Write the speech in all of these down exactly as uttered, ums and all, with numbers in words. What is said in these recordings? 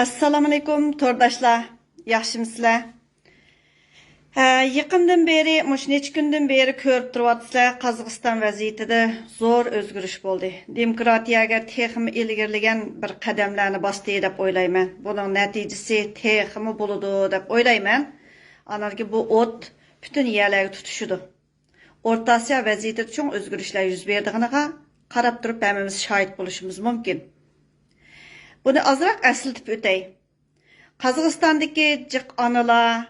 ئەسسالامۇئەلەيكۇم تورداشلار، ياخشىمۇسىلەر؟ ھە، يېقىندىن بېرى، مۇشۇ نەچچە كۈندىن بېرى كۆرۈپ تۇرۇۋاتىسىلەر، قازاقىستان ۋەزىيىتىدە زور ئۆزگىرىش بولدى. دېموكراتىيەگە تېخىمۇ ئىلگىرىلىگەن بىر قەدەملەرنى باستى دەپ ئويلايمەن. بۇنىڭ نەتىجىسى تېخىمۇ بولىدۇ دەپ ئويلايمەن. ئانانكى بۇ ئوت پۈتۈن يەرلەرگە تۇتىشىدۇ. ئورتا ئاسىيا ۋەزىيىتىدە چوڭ ئۆزگىرىشلەر يۈز بېرىدىغىنىغا قاراپ تۇرۇپ ھەممىمىز شاھىت بولۇشىمىز مۇمكىن. بۇنى ئازراق ئەسلىتىپ ئۆتەي. قازاقىستاندىكى جىق ئانىلار،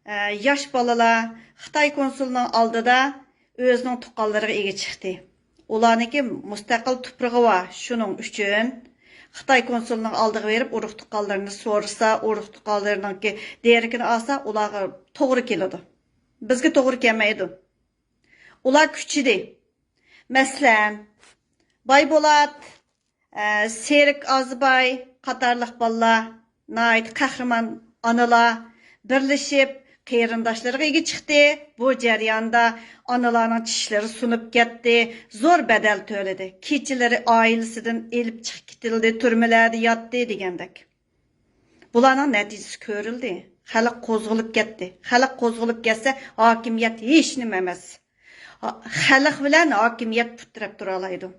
ئە، ياش بالىلار خىتاي كونسۇلىنىڭ ئالدىدا ئۆزىنىڭ تۇغقانلىرىغا ئىگە چىقتى. ئۇلارنىڭكى مۇستەقىل تۇپرىقى بار، شۇنىڭ ئۈچۈن خىتاي كونسۇلىنىڭ ئالدىغا بېرىپ ئۇرۇق تۇغقانلىرىنى سورىسا، ئۇرۇق تۇغقانلىرىنىڭكى دېرىكىنى ئالسا، ئۇلارغا توغرا كېلىدۇ. بىزگە توغرا كەلمەيدۇ. ئۇلار كۈچىدى. مەسىلەن، بايبولات، ئە، سېرىك ئازىباي قاتارلىق بالىلار، ناھايىتى قەھرىمان ئانىلار بىرلىشىپ قېرىنداشلىرىغا ئىگە چىقتى. بۇ جەرياندا ئانىلارنىڭ چىشلىرى سۇنۇپ كەتتى، زور بەدەل تۆلىدى. كېچىلىرى ئائىلىسىدىن ئېلىپ چىقىپ كېتىلدى، تۈرمىلەردە ياتتى دېگەندەك. بۇلارنىڭ نەتىجىسى كۆرۈلدى. خەلق قوزغىلىپ كەتتى. خەلق قوزغىلىپ كەتسە، ھاكىمىيەت ھېچنېمە ئەمەس. خەلق بىلەن ھاكىمىيەت پۇت تىرەپ تۇرالايدۇ.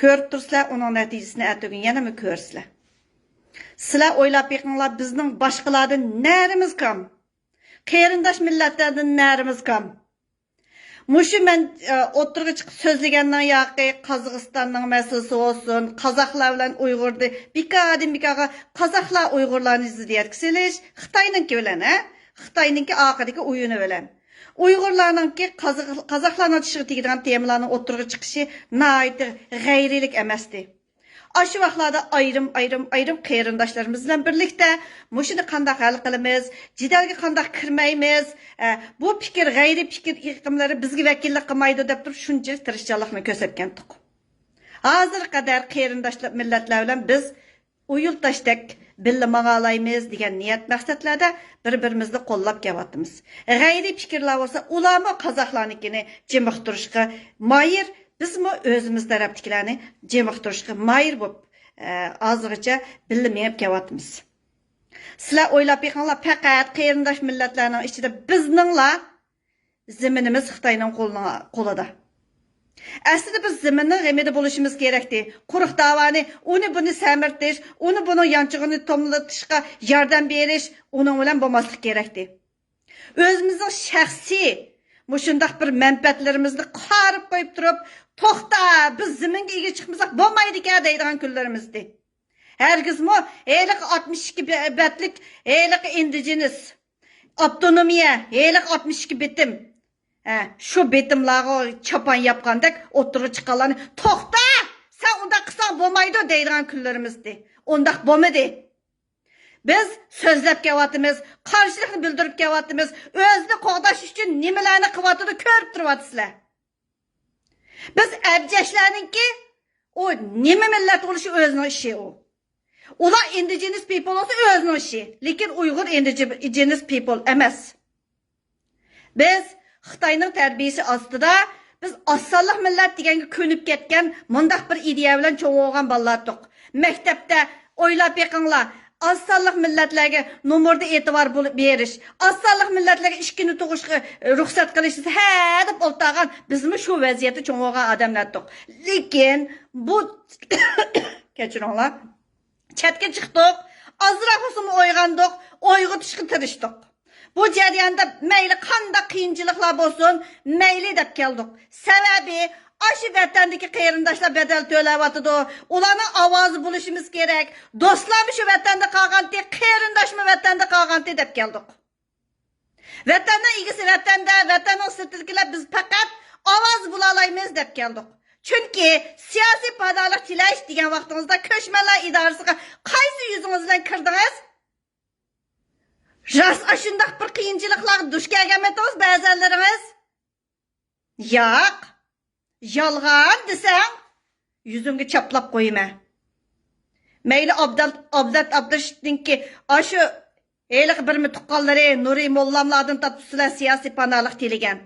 كۆرۈپ تۇرسىلەر، ئۇنىڭ نەتىجىسىنى ئەتىگۈن يەنىمۇ كۆرىسىلەر. سىلەر ئويلاپ بېقىڭلار، بىزنىڭ باشقىلاردىن نەرىمىز كام؟ قېرىنداش مىللەتلەردىن نەرىمىز كام؟ مۇشۇ مەن، ئە، ئوتتۇرىغا چىقىپ سۆزلىگەننىڭ ياقى، قازاقىستاننىڭ مەسىلىسى بولسۇن، قازاقلار بىلەن ئۇيغۇرنى بىكاردىن بىكارغا، قازاقلار ئۇيغۇرلارنى زىددىيەتكە سېلىش، خىتاينىڭكى بىلەن، ھە؟ خىتاينىڭكى ئارقىدىكى ئويۇنى بىلەن. ئۇيغۇرلارنىڭكى قازاق-، قازاقلارنىڭ چىشىغا تېگىدىغان تېمىلارنىڭ ئوتتۇرىغا چىقىشى ناھايىتى غەيرىيلىك ئەمەستى. ئاشۇ ۋاقىتلاردا ئايرىم، ئايرىم، ئايرىم قېرىنداشلىرىمىز بىلەن بىرلىكتە مۇشۇنى قانداق ھەل قىلىمىز، جېدەلگە قانداق كىرمەيمىز، ئە، بۇ پىكىر، غەيرىي پىكىر ئېقىملىرى بىزگە ۋەكىللىك قىلمايدۇ دەپ تۇرۇپ شۇنچىلىك تىرىشچانلىقنى كۆرسەتكەنتۇق. ھازىرغا قەدەر قېرىنداشلار، مىللەتلەر بىلەن بىز ئۇيۇلتاشتەك بىللە ماڭالايمىز دېگەن نىيەت مەقسەتلەردە بىر-بىرىمىزنى قوللاپ كېلىۋاتىمىز. غەيرىي پىكىرلەر بولسا، ئۇلارمۇ قازاقلارنىڭكىنى جىمىقتۇرۇشقا ماھىر، بىزمۇ ئۆزىمىز تەرەپتىكىلەرنى جىمىقتۇرۇشقا ماھىر بولۇپ، ئە، ھازىرغىچە بىللە مېڭىپ كېلىۋاتىمىز. سىلەر ئويلاپ بېقىڭلار، پەقەت قېرىنداش مىللەتلەرنىڭ ئىچىدە بىزنىڭلا زېمىنىمىز خىتاينىڭ قولىنىڭ، قولىدا. ئەسلىدە بىز زېمىننىڭ غېمىدە بولۇشىمىز كېرەكتى. قۇرۇق داۋانى، ئۇنى بۇنى سەمرىتىش، ئۇنى بۇنىڭ يانچۇقىنى توملىتىشقا ياردەم بېرىش، ئۇنىڭ بىلەن بولماسلىق كېرەكتى. ئۆزىمىزنىڭ شەخسىي مۇشۇنداق بىر مەنپەئەتلىرىمىزنى قارىپ قويۇپ تۇرۇپ، توختا، بىز زېمىنگە ئىگە چىقمىساق بولمايدىكەن دەيدىغان كۈنلىرىمىزدى. ھەرگىزمۇ ھېلىقى ئاتمىش ئىككى بە-، بەتلىك ھېلىقى ئىندىجېنىس ئاپتونومىيە، ھېلىقى ئاتمىش ئىككى بېتىم. ھە، شۇ بېتىملارغا چاپان ياپقاندەك ئوتتۇرىغا چىققانلارنى، «توختا! سەن ئۇنداق قىلساڭ بولمايدۇ» دەيدىغان كۈنلىرىمىزدى. ئۇنداق بولمىدى. بىز سۆزلەپ كېلىۋاتىمىز، قارشىلىقنى بىلدۈرۈپ كېلىۋاتىمىز، ئۆزىنى قوغداش ئۈچۈن نېمىلەرنى قىلىۋاتىدۇ، كۆرۈپ تۇرۇۋاتىسىلەر. بىز ئەبجەشلەرنىڭكى ئۇ نېمە مىللەت بولۇشى ئۆزىنىڭ ئىشى ئۇ. ئۇلار ئىندىجېنىس پىپل بولسا ئۆزىنىڭ ئىشى. لېكىن ئۇيغۇر ئىندىجېنىس پىپل ئەمەس. بىز خىتاينىڭ تەربىيىسى ئاستىدا بىز ئاز سانلىق مىللەت دېگەنگە كۆنۈپ كەتكەن مۇنداق بىر ئىدىيە بىلەن چوڭ بولغان بالىلار ئىدۇق. مەكتەپتە ئويلاپ بېقىڭلار، ئاز سانلىق مىللەتلەرگە نومۇردا ئېتىبار بول-، بېرىش، ئاز سانلىق مىللەتلەرگە ئىككىنى تۇغۇشقا رۇخسەت قىلىش، ھە دەپ ئولتۇرغان، بىزمۇ شۇ ۋەزىيەتتە چوڭ بولغان ئادەملەر ئىدۇق. لېكىن بۇ، كەچۈرۈڭلار، چەتكە چىقتۇق، ئازراق بولسىمۇ ئويغاندۇق، ئويغىتىشقا تىرىشتۇق. بۇ جەرياندا مەيلى قانداق قىيىنچىلىقلار بولسۇن، مەيلى دەپ كەلدۇق. سەۋەبى، ئاشۇ ۋەتەندىكى قېرىنداشلار بەدەل تۆلەۋاتىدۇ. ئۇلارنىڭ ئاۋازى بولۇشىمىز كېرەك. دوستلارمۇ شۇ ۋەتەندە قالغانتى، قېرىنداشمۇ ۋەتەندە قالغانتى دەپ كەلدۇق. ۋەتەننىڭ ئىگىسى ۋەتەندە، ۋەتەننىڭ سىرتىدىكىلەر بىز پەقەت ئاۋاز بولالايمىز دەپ كەلدۇق. چۈنكى سىياسىي پاناھلىق تىلەش دېگەن ۋاقتىڭىزدا كۆچمەنلەر ئىدارىسىغا قايسى يۈزىڭىز بىلەن كىردىڭىز؟ راست ئاشۇنداق بىر قىيىنچىلىقلارغا دۇچ كەلگەنمىدىڭىز بەزەنلىرىڭىز؟ ياق. يالغان دېسەڭ، يۈزۈڭگە چاپلاپ قويىمەن. مەيلى ئابدال-، ئابلەت ئابدۇرېشىتنىڭكى ئاشۇ ھېلىقى بىرمە تۇغقانلىرى نۇرى موللاملاردىن تارتىپ سىلەر سىياسىي پاناھلىق تىلىگەن.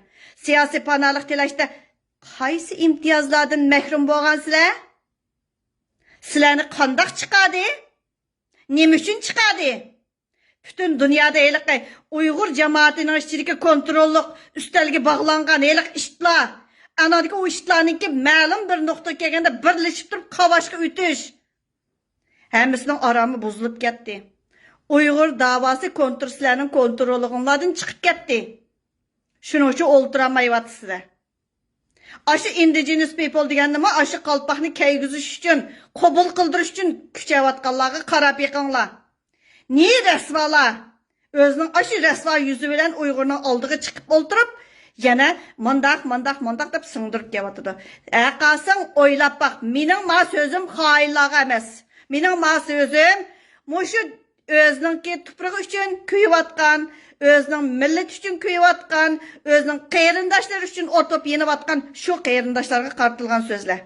سىياسىي پاناھلىق تىلەشتە قايسى ئىمتىيازلاردىن مەھرۇم بولغانسىلەر؟ سىلەرنى قانداق چىقاردى؟ نېمە ئۈچۈن چىقاردى؟ پۈتۈن دۇنيادا ھېلىقى ئۇيغۇر جامائىتىنىڭ ئىچىدىكى كونتروللۇق ئۈستەلگە باغلانغان ھېلىقى ئىتلار، ئاناندىكى ئۇ ئىتلارنىڭكى مەلۇم بىر نۇقتىغا كەلگەندە بىرلىشىپ تۇرۇپ قاۋاشقا ئۆتۈش. ھەممىسىنىڭ ئارامى بۇزۇلۇپ كەتتى. ئۇيغۇر داۋاسى كونتر-، سىلەرنىڭ كونتروللۇقۇڭلاردىن چىقىپ كەتتى. شۇنىڭ ئۈچۈن ئولتۇرالمايۋاتىسىلەر. ئاشۇ indigenous people دېگەننىمۇ ئاشۇ قالپاقنى كىيگۈزۈش ئۈچۈن، قوبۇل قىلدۇرۇش ئۈچۈن كۈچەۋاتقانلارغا قاراپ بېقىڭلار. نى رەسۋالار! ئۆزىنىڭ ئاشۇ رەسۋا يۈزى بىلەن ئۇيغۇرنىڭ ئالدىغا چىقىپ ئولتۇرۇپ، يەنە مانداق، مانداق، مانداق دەپ سىڭدۈرۈپ كېلىۋاتىدۇ. ھەققاسىڭ ئويلاپ باق، مېنىڭ ما سۆزۈم خائىنلارغا ئەمەس. مېنىڭ ما سۆزۈم مۇشۇ ئۆزىنىڭكى تۇپرىقى ئۈچۈن كۆيۈۋاتقان، ئۆزىنىڭ مىللىتى ئۈچۈن كۆيۈۋاتقان، ئۆزىنىڭ قېرىنداشلىرى ئۈچۈن ئوت بولۇپ يېنىۋاتقان شۇ قېرىنداشلارغا قارىتىلغان سۆزلەر.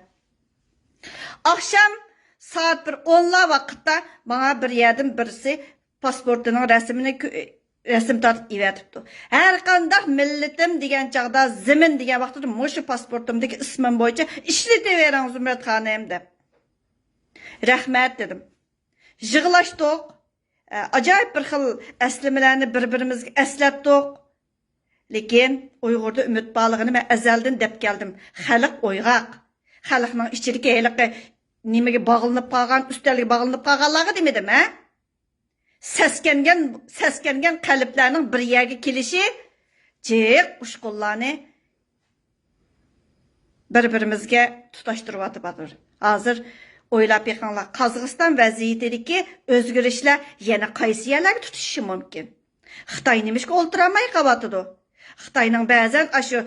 ئاخشام سائەت بىر ئونلار ۋاقىتتا ماڭا بىر يەردىن بىرسى پاسپورتىنىڭ رەسىمىنى كۆ-، رەسىم تارتىپ ئېۋەتىپتۇ. ھەر قانداق مىللىتىم دېگەن چاغدا، زېمىن دېگەن ۋاقىتتا مۇشۇ پاسپورتۇمدىكى ئىسمىم بويىچە ئىشلىتىۋېرىڭ زۇمرەت خانىم دەپ. رەھمەت دېدىم. يىغلاشتۇق. ئە، ئاجايىپ بىر خىل ئەسلىمىلەرنى بىر-بىرىمىزگە ئەسلەتتۇق. لېكىن ئۇيغۇردا ئۈمىد بارلىقىنى مەن ئەزەلدىن دەپ كەلدىم. خەلق ئويغاق. خەلقنىڭ ئىچىدىكى ھېلىقى نېمىگە باغلىنىپ قالغان، ئۈستەلگە باغلىنىپ قالغانلارغا دېمىدىم، ھە؟ سەسكەنگەن، سەسكەنگەن قەلبلەرنىڭ بىر يەرگە كېلىشى جىق ئۇچقۇنلارنى بىر-بىرىمىزگە تۇتاشتۇرۇۋاتىدۇ. ھازىر ئويلاپ بېقىڭلار، قازاقىستان ۋەزىيىتىدىكى ئۆزگىرىشلەر يەنە قايسى يەرلەرگە تۇتىشىشى مۇمكىن؟ خىتاي نېمىشقا ئولتۇرالماي قالىۋاتىدۇ؟ خىتاينىڭ بەزەن ئاشۇ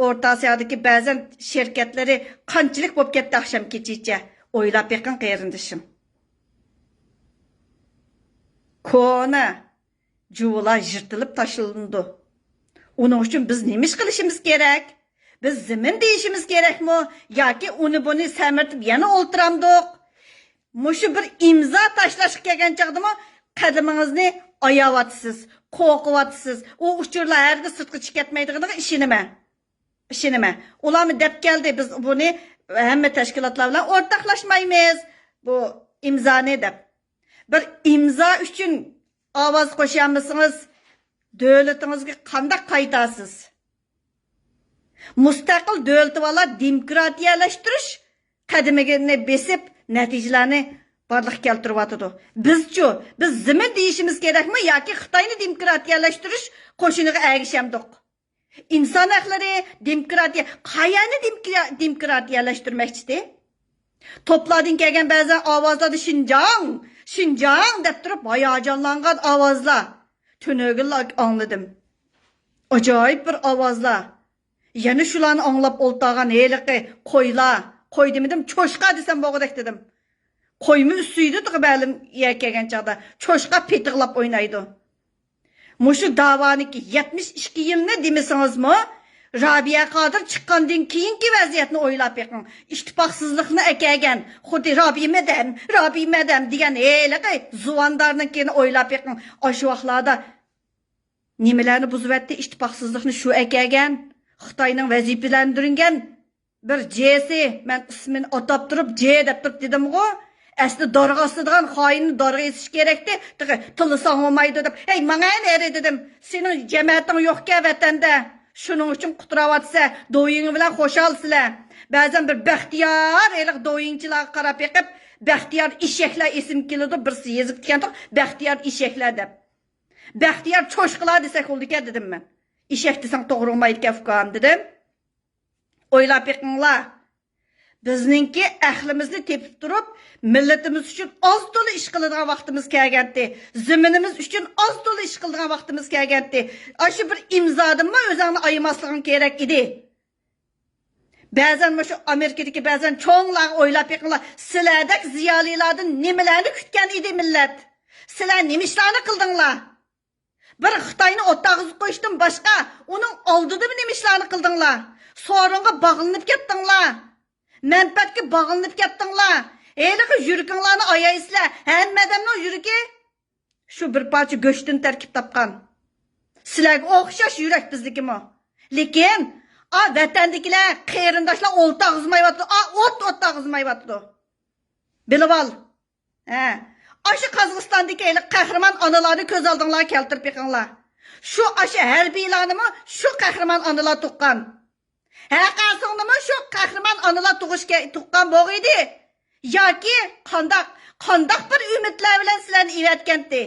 ئورتا ئاسىيادىكى بەزەن شىركەتلىرى قانچىلىك بولۇپ كەتتى ئاخشام كېچىچە؟ ئويلاپ بېقىڭ، قېرىندىشىم. كونا جۇۋىلار يىرتىلىپ تاشلىنىدۇ. ئۇنىڭ ئۈچۈن بىز نېمە ئىش قىلىشىمىز كېرەك؟ بىز زېمىن دېيىشىمىز كېرەكمۇ ياكى ئۇنى بۇنى سەمرىتىپ يەنە ئولتۇرامدۇق؟ مۇشۇ بىر ئىمزا تاشلاشقا كەلگەن چاغدىمۇ قەدىمىڭىزنى ئاياۋاتىسىز، قورقۇۋاتىسىز. ئۇ ئۇچۇرلار ھەرگىز سىرتقا چىقىپ كەتمەيدىغىنىغا ئىشىنىمەن. ئىشىنىمەن. ئۇلارمۇ دەپ كەلدى، بىز بۇنى ھەممە تەشكىلاتلار بىلەن ئورتاقلاشمايمىز، بۇ ئىمزانى دەپ. بىر ئىمزا ئۈچۈن ئاۋاز قوشالمىسىڭىز، دۆلىتىڭىزگە قانداق قايتارسىز؟ مۇستەقىل دۆلىتى بارلار دېموكراتىيەلەشتۈرۈش قەدىمىنى بېسىپ، نەتىجىلەرنى بارلىققا كەلتۈرۈۋاتىدۇ. بىزچۇ؟ بىز زېمىن دېيىشىمىز كېرەكمۇ ياكى خىتاينى دېموكراتىيەلەشتۈرۈش قوشۇنىغا ئەگىشەمدۇق؟ ئىنسان ھەقلىرى، دېموكراتىيە، قايەرنى دېموكرا-، دېموكراتىيەلەشتۈرمەكچىدى؟ توپلاردىن كەلگەن بەزەن ئاۋازلاردا شىنجاڭ، شىنجاڭ دەپ تۇرۇپ ھاياجانلانغان ئاۋازلار. تۈنۈگۈنلا ئاڭلىدىم. ئاجايىپ بىر ئاۋازلار. يەنە شۇلارنى ئاڭلاپ ئولتۇرغان ھېلىقى قويلار، قوي دېمىدىم، چوشقا دېسەم بولغۇدەك دېدىم. قويمۇ ئۈسسىيدۇ تېخى مەلۇم يەرگە كەلگەن چاغدا. چوشقا پېتىغلاپ ئوينايدۇ. مۇشۇ داۋانىڭكى يەتمىش ئىككى يىلنى دېمىسىڭىزمۇ، رابىيە قادىر چىققاندىن كېيىنكى ۋەزىيەتنى ئويلاپ بېقىڭ. ئىتتىپاقسىزلىقنى ئەكەلگەن، خۇددى رابىيە مەدەم، رابىيە مەدەم دېگەن ھېلىقى زۇۋاندارنىڭكىنى ئويلاپ بېقىڭ. ئاشۇ ۋاقىتلاردا نېمىلەرنى بۇزۇۋەتتى؟ ئىتتىپاقسىزلىقنى شۇ ئەكەلگەن، خىتاينىڭ ۋەزىپىلەندۈرگەن بىر جېسى، مەن ئىسمىنى ئاتاپ تۇرۇپ جې دەپ تۇرۇپ دېدىمغۇ، ئەسلى دارغا ئاسىدىغان خائىننى دارغا ئېسىش كېرەكتى، تېخى تىلى ساڭمايدۇ دەپ، ھەي، ماڭە نېرى دېدىم، سېنىڭ جەمەتىڭ يوقكەن ۋەتەندە، شۇنىڭ ئۈچۈن قۇتراۋاتىسە، دويىڭ بىلەن خۇشالسىلە. بەزەن بىر بەختىيار ھېلىقى دويىڭچىلارغا قاراپ بېقىپ، بەختىيار ئېشەكلەر ئېسىمگە كېلىدۇ، بىرسى يېزىپتىكەنتۇق، بەختىيار ئېشەكلەر دەپ. بەختىيار چوشقىلار دېسەك بولىدىكەن دېدىم مەن. ئېشەك دېسەڭ توغرا بولمايدىكەن ئۇكام دېدىم. ئويلاپ بېقىڭلار. بىزنىڭكى ئەقلىمىزنى تېپىپ تۇرۇپ، مىللىتىمىز ئۈچۈن ئاز تولا ئىش قىلىدىغان ۋاقتىمىز كەلگەنتى. زېمىنىمىز ئۈچۈن ئاز تولا ئىش قىلىدىغان ۋاقتىمىز كەلگەنتى. ئاشۇ بىر ئىمزادىنمۇ ئۆزۈڭنى ئايىماسلىقىڭ كېرەك ئىدى. بەزەن مۇشۇ ئامېرىكىدىكى بەزەن چوڭلارغا ئويلاپ بېقىڭلار، سىلەردەك زىيالىيلاردىن نېمىلەرنى كۈتكەن ئىدى مىللەت؟ سىلەر نېمە ئىشلارنى قىلدىڭلار؟ بىر خىتاينى ئوتتاغا قويۇشتىن باشقا، ئۇنىڭ ئالدىدىمۇ نېمە ئىشلارنى قىلدىڭلار؟ سورۇنغا باغلىنىپ كەتتىڭلار. مەنپەئەتكە باغلىنىپ كەتتىڭلار. ھېلىقى يۈرىكىڭلارنى ئايايسىلەر. ھەممە ئادەمنىڭ يۈرىكى شۇ بىر پارچە گۆشتىن تەركىب تاپقان. سىلەرگە ئوخشاش يۈرەك بىزنىكىمۇ. لېكىن، ئا، ۋەتەندىكىلەر، قېرىنداشلار ئولتۇرغۇزمايۋاتىدۇ. ئا، ئوت ئولتۇرغۇزمايۋاتىدۇ. بىلىۋال. ھە. ئاشۇ قازاقىستاندىكى ھېلىقى قەھرىمان ئانىلارنى كۆز ئالدىڭلارغا كەلتۈرۈپ بېقىڭلار. شۇ ئاشۇ ھەربىيلارنىمۇ شۇ قەھرىمان ئانىلار تۇغقان. ھەقاسىڭنىمۇ شۇ قەھرىمان ئانىلار تۇغۇش كە-، تۇغقان بولغىيدى. ياكى قانداق، قانداق بىر ئۈمىدلەر بىلەن سىلەرنى ئېۋەتكەنتى؟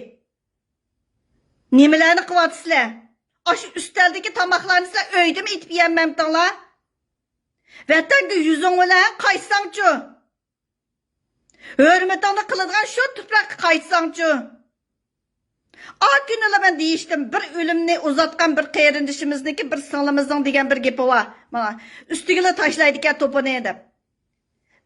نېمىلەرنى قىلىۋاتىسىلەر؟ ئاشۇ ئۈستەلدىكى تاماقلارنى سىلەر ئۆيدىمۇ ئېتىپ يېيەلمەمتىڭلار؟ ۋەتەنگە يۈزۈڭ بىلەن قايتساڭچۇ؟ ھۆرمىتىڭنى قىلىدىغان شۇ تۇپراققا قايتساڭچۇ؟ ئا كۈنىلا مەن دېيىشتىم، بىر ئۆلۈمنى ئۇزاتقان بىر قېرىندىشىمىزنىڭكى، بىر سىڭلىمىزنىڭ دېگەن بىر گېپى بار. مانا، ئۈستىگىلا تاشلايدىكەن توپىنى دەپ.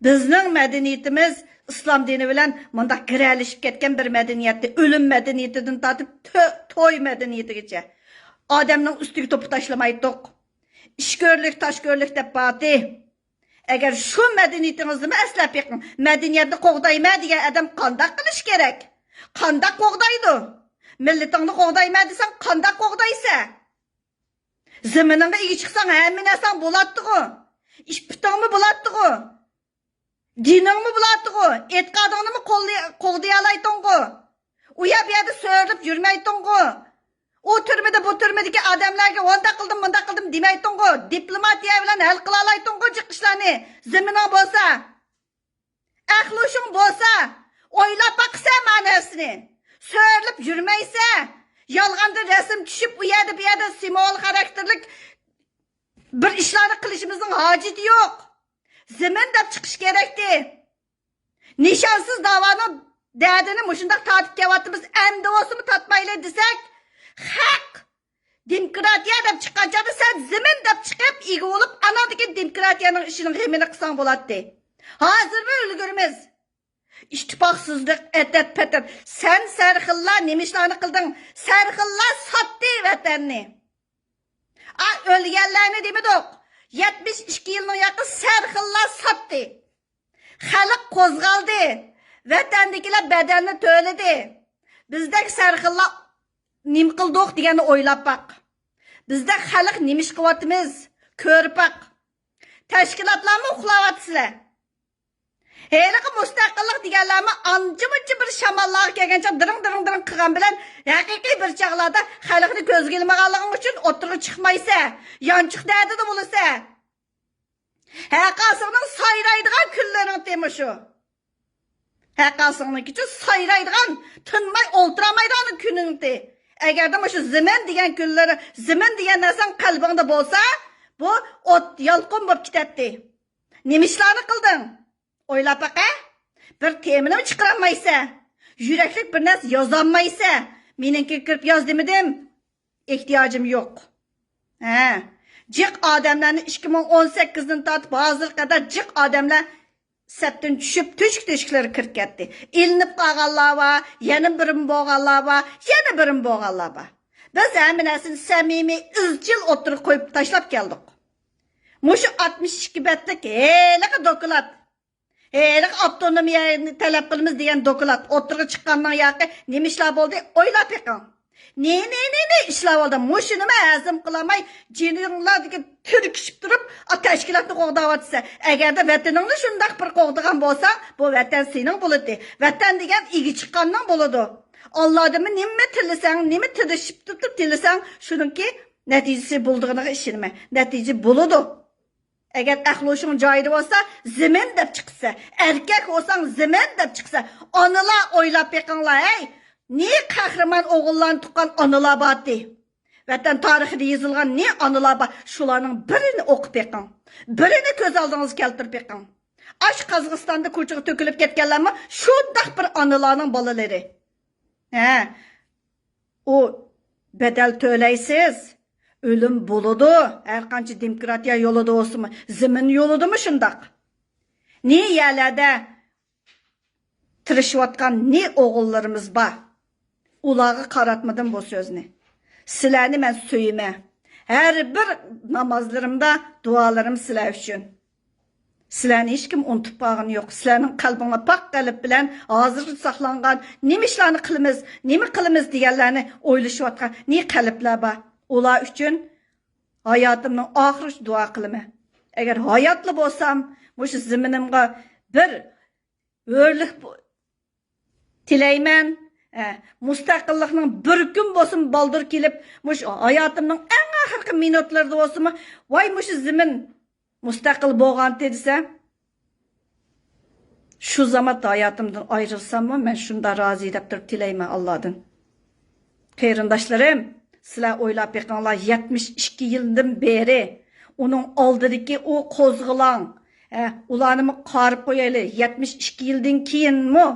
بىزنىڭ مەدەنىيىتىمىز ئىسلام دىنى بىلەن مۇنداق گىرەلىشىپ كەتكەن بىر مەدەنىيەتتى. ئۆلۈم مەدەنىيىتىدىن تارتىپ تۆ-، توي مەدەنىيىتىگىچە. ئادەمنىڭ ئۈستىگە توپا تاشلىمايتتۇق. ئىشكۆرلۈك، تاشكۆرلۈك دەپ بارتى. ئەگەر شۇ مەدەنىيىتىڭىزنىمۇ ئەسلەپ بېقىڭ. مەدەنىيەتنى قوغدايمەن دېگەن ئادەم قانداق قىلىش كېرەك؟ قانداق قوغدايدۇ؟ مىللىتىڭنى قوغدايمەن دېسەڭ، قانداق قوغدايسەن؟ زېمىنىڭغا ئىگە چىقساڭ، ھەممە نەرسەڭ بولاتتىغۇ. ئىپپىتىڭمۇ بولاتتىغۇ. دىنىڭمۇ بولاتتىغۇ. ئېتىقادىڭنىمۇ قوللىي-، قوغدىيالايتتىڭغۇ. ئۇ يەر بۇ يەردە سۆرىلىپ يۈرمەيتتىڭغۇ. ئۇ تۈرمىدە، بۇ تۈرمىدىكى ئادەملەرگە ئۇنداق قىلدىم، مۇنداق قىلدىم دېمەيتتىڭغۇ. دىپلوماتىيە بىلەن ھەل قىلالايتتىڭغۇ جىق ئىشلارنى. زېمىنىڭ بولسا، ئەقلى-ھوشۇڭ بولسا، ئويلاپ باقىسەن مەنىسىنى. سۆرىلىپ يۈرمەيسەن. يالغاندىن رەسىم چۈشۈپ، ئۇ يەردە، بۇ يەردە سىمۋول خاراكتېرلىك بىر ئىشلارنى قىلىشىمىزنىڭ ھاجىتى يوق. زېمىن دەپ چىقىش كېرەكتى. نىشانسىز داۋانىڭ دەردىنى مۇشۇنداق تارتىپ كېلىۋاتىمىز، ئەمدى بولسىمۇ تارتمايلى دېسەك، خەق دېموكراتىيە دەپ چىققان چاغدا سەن زېمىن دەپ چىقىپ ئىگە بولۇپ، ئاناندىن كېيىن دېموكراتىيەنىڭ ئىشىنىڭ غېمىنى قىلساڭ بولاتتى. ھازىرمۇ ئۈلگۈرىمىز. ئىتتىپاقسىزلىق، ئەتەت-پەتەت. سەن سەرخىللار نېمە ئىشلارنى قىلدىڭ؟ سەرخىللار ساتتى ۋەتەننى. ئا، ئۆلگەنلەرنى دېمىدۇق. يەتمىش ئىككى يىلنىڭ ياقى سەرخىللار ساتتى. خەلق قوزغالدى. ۋەتەندىكىلەر بەدەلنى تۆلىدى. بىزدەك سەرخىللار نېمە قىلدۇق دېگەننى ئويلاپ باق. بىزدەك خەلق نېمە ئىش قىلىۋاتىمىز؟ كۆرۈپ باق. تەشكىلاتلارمۇ ئۇخلاۋاتىسىلەر. ھېلىقى مۇستەقىللىق دېگەنلەرمۇ ئانچە-مۇنچە بىر شاماللارغا كەلگەنچە دىرىڭ، دىرىڭ، دىرىڭ قىلغان بىلەن، ھەقىقىي بىر چاغلاردا خەلقنى كۆزگە ئىلمىغانلىقىڭ ئۈچۈن ئوتتۇرىغا چىقمايسەن، يانچۇق دەردىدە بولىسەن. ھەقاسىڭنىڭ سايرايدىغان كۈنلىرىڭتى مۇشۇ. ھەقاسىڭنىڭكىچۇ سايرايدىغان، تىنماي ئولتۇرالمايدىغان كۈنۈڭتى. ئەگەردە مۇشۇ زېمىن دېگەن كۈنلىرى، زېمىن دېگەن نەرسەڭ قەلبىڭدە بولسا، بۇ ئوت يالقۇن بولۇپ كېتەتتى. نېمە ئىشلارنى قىلدىڭ؟ ئويلاپ باقە. بىر تېمىنىمۇ چىقىرالمايسەن. يۈرەكلىك بىر نەرسە يازالمايسەن. مېنىڭكىگە كىرىپ ياز دېمىدىم. ئېھتىياجىم يوق. ھە. جىق ئادەملەرنى ئىككى مىڭ ئون سەككىزدىن تارتىپ ھازىرغا قەدەر جىق ئادەملەر سەپتىن چۈشۈپ، تۆشۈك-تۆشۈكلىرىگە كىرىپ كەتتى. ئېلىنىپ قالغانلار بار، يەنە بىرىمۇ بولغانلار بار، يەنە بىرىمۇ بولغانلار بار. بىز ھەممە نەرسىنى سەمىمىي، ئىزچىل ئوتتۇرىغا قويۇپ تاشلاپ كەلدۇق. مۇشۇ ئاتمىش ئىككى بەتلىك ھېلىقى دوكلات، ھېلىقى ئاپتونومىيەنى تەلەپ قىلىمىز دېگەن دوكلات ئوتتۇرىغا چىققاندىن ياقى نېمە ئىشلار بولدى؟ ئويلاپ بېقىڭ. نى، نى، نى، نى ئىشلار بولدى؟ مۇشۇنىمۇ ھەزىم قىلالماي، جېنىڭلاردىكى تىركىشىپ تۇرۇپ، ئا، تەشكىلاتنى قوغداۋاتىسەن. ئەگەردە ۋەتىنىڭنى شۇنداق بىر قوغدىغان بولساڭ، بۇ ۋەتەن سېنىڭ بولىدۇ. ۋەتەن دېگەن ئىگە چىققاننىڭ بولىدۇ. ئاللادىنمۇ نېمە تىلىسەڭ، نېمە تىرىشىپ تۇرۇپ تىلىسەڭ، شۇنىڭكى نەتىجىسى بولىدىغىنىغا ئىشىنىمەن. نەتىجە بولىدۇ. ئەگەر ئەقلى ھوشۇڭ جايىدا بولسا، زېمىن دەپ چىقىسەن. ئەركەك بولساڭ، زېمىن دەپ چىقىسەن. ئانىلار، ئويلاپ بېقىڭلار، ھەي! نى قەھرىمان ئوغۇللارنى تۇغقان ئانىلار بارتى. ۋەتەن تارىخىدا يېزىلغان نى ئانىلار بار. شۇلارنىڭ بىرىنى ئوقۇپ بېقىڭ. بىرىنى كۆز ئالدىڭىزغا كەلتۈرۈپ بېقىڭ. ئاشۇ قازاقىستاندا كوچىغا تۆكۈلۈپ كەتكەنلەرمۇ شۇنداق بىر ئانىلارنىڭ بالىلىرى. ھە. ئۇ بەدەل تۆلەيسىز. ئۆلۈم بولىدۇ. ھەر قانچە دېموكراتىيە يولىدا بولسىمۇ، زېمىن يولىدىمۇ شۇنداق. نى يەرلەردە تىرىشىۋاتقان نى ئوغۇللىرىمىز بار. ئۇلارغا قاراتمىدىم بۇ سۆزنى. سىلەرنى مەن سۆيىمەن. ھەر بىر نامازلىرىمدا دۇئالىرىم سىلەر ئۈچۈن. سىلەرنى ھېچكىم ئۇنتۇپ قالغىنى يوق. سىلەرنىڭ قەلبىڭلار پاك قەلب بىلەن ھازىرغىچە ساقلانغان، نېمە ئىشلارنى قىلىمىز، نېمە قىلىمىز دېگەنلەرنى ئويلىشىۋاتقان نى قەلبلەر بار. ئۇلار ئۈچۈن ھاياتىمنىڭ ئاخىرىغىچە دۇئا قىلىمەن. ئەگەر ھاياتلا بولسام، مۇشۇ زېمىنىمغا بىر ھۆرلۈك بو-، تىلەيمەن. ھە، مۇستەقىللىقنىڭ بىر كۈن بولسىمۇ بالدۇر كېلىپ، مۇشۇ ھاياتىمنىڭ ئەڭ ئاخىرقى مىنۇتلىرىدا بولسىمۇ، ۋاي، مۇشۇ زېمىن مۇستەقىل بولغانتى دېسە، شۇ زاماندا ھاياتىمدىن ئايرىلساممۇ، مەن شۇنداق رازى دەپ تۇرۇپ تىلەيمەن ئاللادىن. قېرىنداشلىرىم، سىلەر ئويلاپ بېقىڭلار، يەتمىش ئىككى يىلدىن بېرى ئۇنىڭ ئالدىدىكى ئۇ قوزغىلاڭ، ھە، ئۇلارنىمۇ قارىپ قويايلى، يەتمىش ئىككى يىلدىن كېيىنمۇ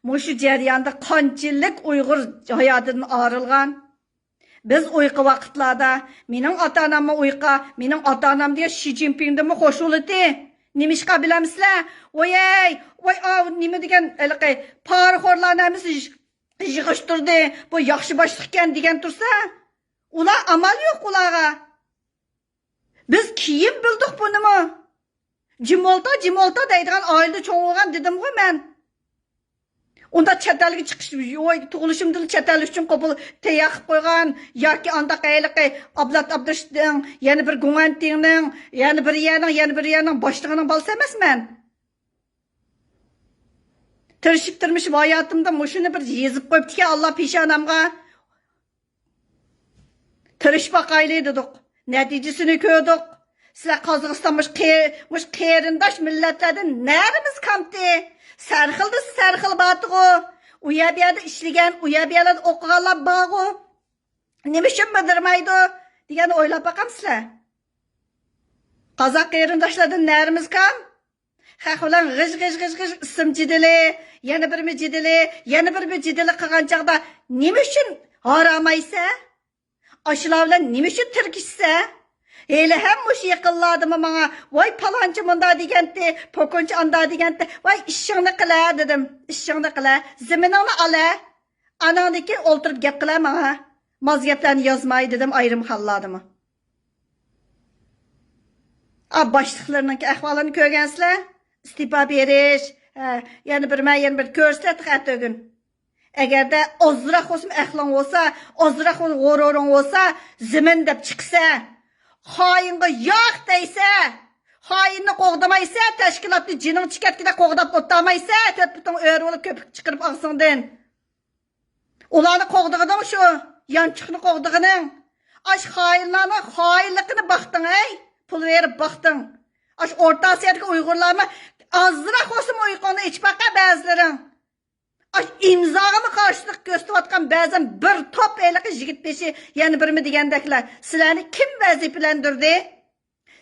مۇشۇ جەرياندا قانچىلىك ئۇيغۇر ھاياتىدىن ئايرىلغان؟ بىز ئۇيقا ۋاقىتلاردا، مېنىڭ ئاتا-ئاناممۇ ئۇيقا، مېنىڭ ئاتا-ئانام دېگەن شى جىنپىڭدىنمۇ خوش بولىتى. نېمىشقا بىلەمسىلەر؟ ۋايەي، ۋاي، ئاۋۇ نېمە دېگەن، ھېلىقى پارىخورلارنى ھەممىسى يىغ-، يىغىشتۇردى. بۇ ياخشى باشلىقكەن دېگەن تۇرسا، ئۇلار ئامال يوق ئۇلارغا. بىز كېيىن بىلدۇق بۇنىمۇ. جىمولتا، جىمولتا دەيدىغان ئائىلىدە چوڭ بولغان دېدىمغۇ مەن. ئۇنداق چەت ئەلگە چىقىش، ۋاي، تۇغۇلۇشۇمدىلا چەت ئەل ئۈچۈن قوپۇل تەييار قىلىپ قويغان ياكى ئانداق ھېلىقى ئابلەت ئابدۇشتىڭ، يەنە بىر گۇڭئەنتىڭنىڭ، يەنە بىر يەرنىڭ، يەنە بىر يەرنىڭ باشلىقىنىڭ بالىسى ئەمەسمەن. تىرىشىپ تۇرمۇش ھاياتىمدا مۇشۇنى بىر يېزىپ قويۇپتىكەن ئاللا پېشانامغا. تىرىشىپ باقايلى دېدۇق. نەتىجىسىنى كۆردۇق. سىلەر قازاقىستان مۇش قېرىنداش مىللەتلەردىن نەرىمىز كامتى؟ سەرخىلدە سەرخىل باتىغۇ. ئۇ يەر بۇ يەردە ئىشلىگەن، ئۇ يەر بۇ يەرلەردە ئوقۇغانلار بارغۇ. نېمە ئۈچۈن بىلدۈرمەيدۇ دېگەننى ئويلاپ باقامسىلەر؟ قازاق قېرىنداشلاردىن نەرىمىز كام؟ خەق بىلەن غىژ، غىژ، غىژ، غىژ ئىسىم جېدىلى، يەنە بىرمە جېدىلى، يەنە بىرمە جېدىلى قىلغان چاغدا نېمە ئۈچۈن ھارامايسە؟ ئاشۇلار بىلەن نېمە ئۈچۈن تىركىشسە؟ ھېلىھەم مۇشۇ يېقىنلاردىمۇ ماڭا، ۋاي، پالانچى مۇنداق دېگەنتى، پوكۇنچى ئانداق دېگەنتى، ۋاي، ئىشىڭنى قىلە دېدىم، ئىشىڭنى قىلە، زېمىنىڭنى ئالە، ئاناڭدىن كېيىن ئولتۇرۇپ گەپ قىلە ماڭا، ماز گەپلەرنى يازماي دېدىم ئايرىم خانلاردىمۇ. ئا، باشلىقلىرىنىڭكى ئەھۋالىنى كۆرگەنسىلەر؟ ئىستېپا بېرىش، ھە، يەنە بىر مە-، يەنە بىر كۆرسىلە تېخى ئەتىگۈن. ئەگەردە ئازراق بولسىمۇ ئەقلىڭ بولسا، ئازراق غۇرۇرۇڭ بولسا، زېمىن دەپ چىقسا، خائىنغا ياق دەيسە، خائىننى قوغدىمايسە، تەشكىلاتنى جېنىڭ چىكەتكىدە قوغداپ ئولتۇرمايسە، تۆت پۇتۇڭ ئۆرە بولۇپ كۆپۈك چىقىرىپ ئاغزىڭدىن. ئۇلارنى قوغدىغىنىڭ شۇ، يانچۇقنى قوغدىغىنىڭ. ئاش خائىنلارنىڭ خائىنلىقىنى باقتىڭ، ھەي، پۇل بېرىپ باقتىڭ. ئاش ئورتا ئاسىيادىكى ئۇيغۇرلارمۇ ئازراق بولسىمۇ ئۇيقۇڭنى ئېچىپ باقە بەزىلىرىڭ. ئاش ئىمزاغىمۇ قارشىلىق كۆرسىتىۋاتقان بەزەن بىر توپ ھېلىقى يىگىت بېشى، يەنە بىرمە دېگەندەكلەر، سىلەرنى كىم ۋەزىپىلەندۈردى؟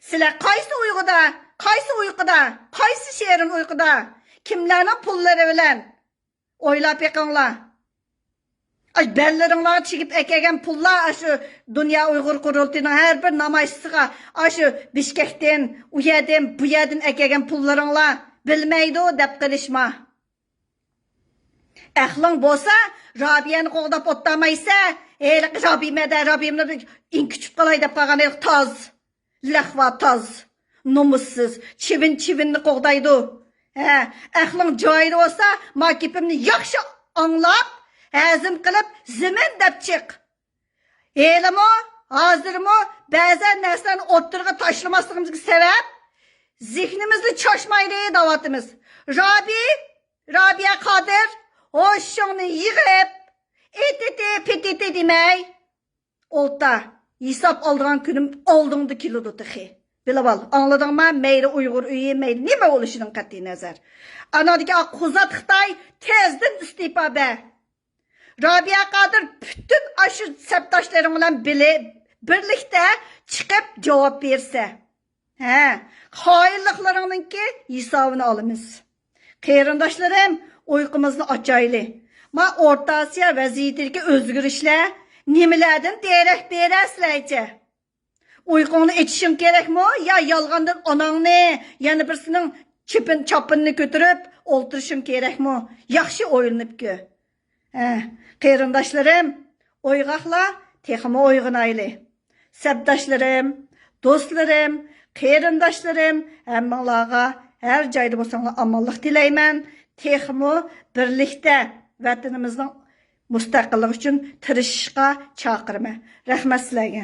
سىلەر قايسى ئۇيقۇدا، قايسى ئۇيقۇدا، قايسى شېرىن ئۇيقۇدا، كىملەرنىڭ پۇللىرى بىلەن؟ ئويلاپ بېقىڭلار. ئاش بەللىرىڭلارغا چىگىپ ئەكەلگەن پۇللار، ئاشۇ دۇنيا ئۇيغۇر قۇرۇلتىيىنىڭ ھەر بىر نامايىشچىسىغا، ئاشۇ بىشكەكتىن، ئۇ يەردىن، بۇ يەردىن ئەكەلگەن پۇللىرىڭلار بىلمەيدۇ دەپ قېلىشما. ئەقلىڭ بولسا، رابىيەنى قوغداپ ئولتۇرمايسە، ھېلىقى رابىيە مەدە، رابىيە مەدە ئىنكىچىپ قالاي دەپ قالغان ھېلىقى تاز. لەخۋا تاز، نومۇسسىز، چىۋىن چىۋىننى قوغدايدۇ. ھە، ئەقلىڭ جايىدا بولسا، ما گېپىمنى ياخشى ئاڭلاپ، ھەزىم قىلىپ، زېمىن دەپ چىق. ھېلىمۇ، ھازىرمۇ بەزەن نەرسىلەرنى ئوتتۇرىغا تاشلىماسلىقىمىزغا سەۋەب، زېھنىمىزنى چاچمايلى دەۋاتىمىز. رابىي، رابىيە قادىر، ھوشۇڭنى يىغىپ، ئېتىتى پېتىتى دېمەي. ئولتا، ھېساب ئالىدىغان كۈنۈم ئالدىڭدا كېلىدۇ تېخى. بىلىۋال، ئاڭلىدىڭما؟ مەيلى ئۇيغۇر ئۆيى، مەيلى نېمە بولۇشىدىن قەتئىينەزەر. ئانادىكى ئاق قۇزات خىتاي تېزدىن ئىستېپا بەر. رابىيە قادىر، پۈتۈن ئاشۇ سەپداشلىرىڭ بىلەن بىلى-، بىرلىكتە چىقىپ جاۋاب بەرسە. ھە، خائىنلىقلىرىڭنىڭكى ھېسابىنى ئالىمىز. قېرىنداشلىرىم، ئۇيقۇمىزنى ئاچايلى. ما ئورتا ئاسىيا ۋەزىيىتىدىكى ئۆزگىرىشلەر نېمىلەردىن دېرەك بېرەسىلەرچە؟ ئۇيقۇڭنى ئېچىشىڭ كېرەكمۇ؟ يا يالغاندىن ئاناڭنى، يەنە بىرسىنىڭ چېپىن-، چاپىنىنى كۆتۈرۈپ ئولتۇرۇشۇڭ كېرەكمۇ؟ ياخشى ئويلىنىپ كۆر. ھە، قېرىنداشلىرىم، ئويغاقلا، تېخىمۇ ئويغىنايلى. سەپداشلىرىم، دوستلىرىم، قېرىنداشلىرىم، ھەممىڭلارغا ھەر جايدا بولساڭلار ئامانلىق تىلەيمەن. تېخىمۇ بىرلىكتە ۋەتىنىمىزنىڭ مۇستەقىللىقى ئۈچۈن تىرىشىشقا چاقىرىمەن. رەھمەت سىلەرگە.